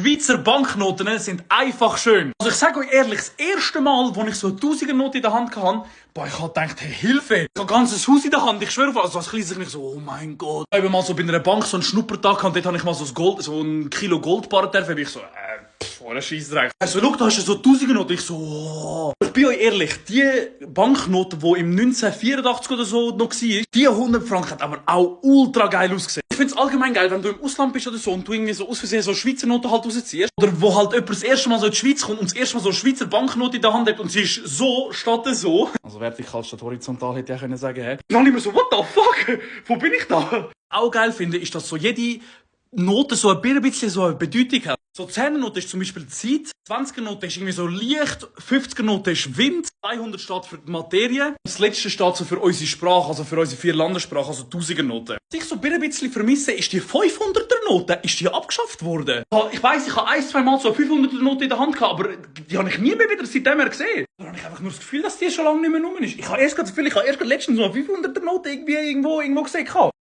Schweizer Banknoten sind einfach schön. Also ich sage euch ehrlich, das erste Mal, als ich so eine Tausendernote in der Hand hatte, ich habe gedacht, hey, Hilfe. Ich habe ein ganzes Haus in der Hand, ich schwöre auf, also als Kleines ich so, oh mein Gott. Ich habe mal so bei einer Bank so einen Schnuppertag gehabt, dort habe ich mal so ein Kilo Goldbarren dürfen, ich so, ohne Scheissdreck. Also schau, da hast du so Tausendernoten, ich so, oh. Ich bin euch ehrlich, die Banknote, die im 1984 oder so noch war, die 100 Franken hat aber auch ultra geil ausgesehen. Ich finde es allgemein geil, wenn du im Ausland bist oder so und du irgendwie so aus Versehen so Schweizer Noten halt rausziehst. Oder wo halt jemand das erste Mal so in die Schweiz kommt und das erste Mal so eine Schweizer Banknote in der Hand hat und sie ist so statt so. Also vertikal statt horizontal hätte ich können sagen, hä? Dann immer so, what the fuck? Wo bin ich da? Auch geil finde, ist, dass so jede Note so ein bisschen so eine Bedeutung hat. So 10er-Note ist zum Beispiel Zeit, 20er-Note ist irgendwie so Licht, 50er-Note ist Wind, 200 steht für die Materie, das letzte steht so für unsere Sprache, also für unsere 4 Landessprachen, also 1000er-Note. Was ich so ein bisschen vermisse, ist die 500er-Note, ist die abgeschafft worden? Ich weiss, ich habe 1-2 Mal so eine 500er-Note in der Hand gehabt, aber die habe ich nie mehr wieder seitdem gesehen. Da habe ich einfach nur das Gefühl, dass die schon lange nicht mehr rum ist. Ich habe erst gerade letztens so eine 500er-Note irgendwo gesehen.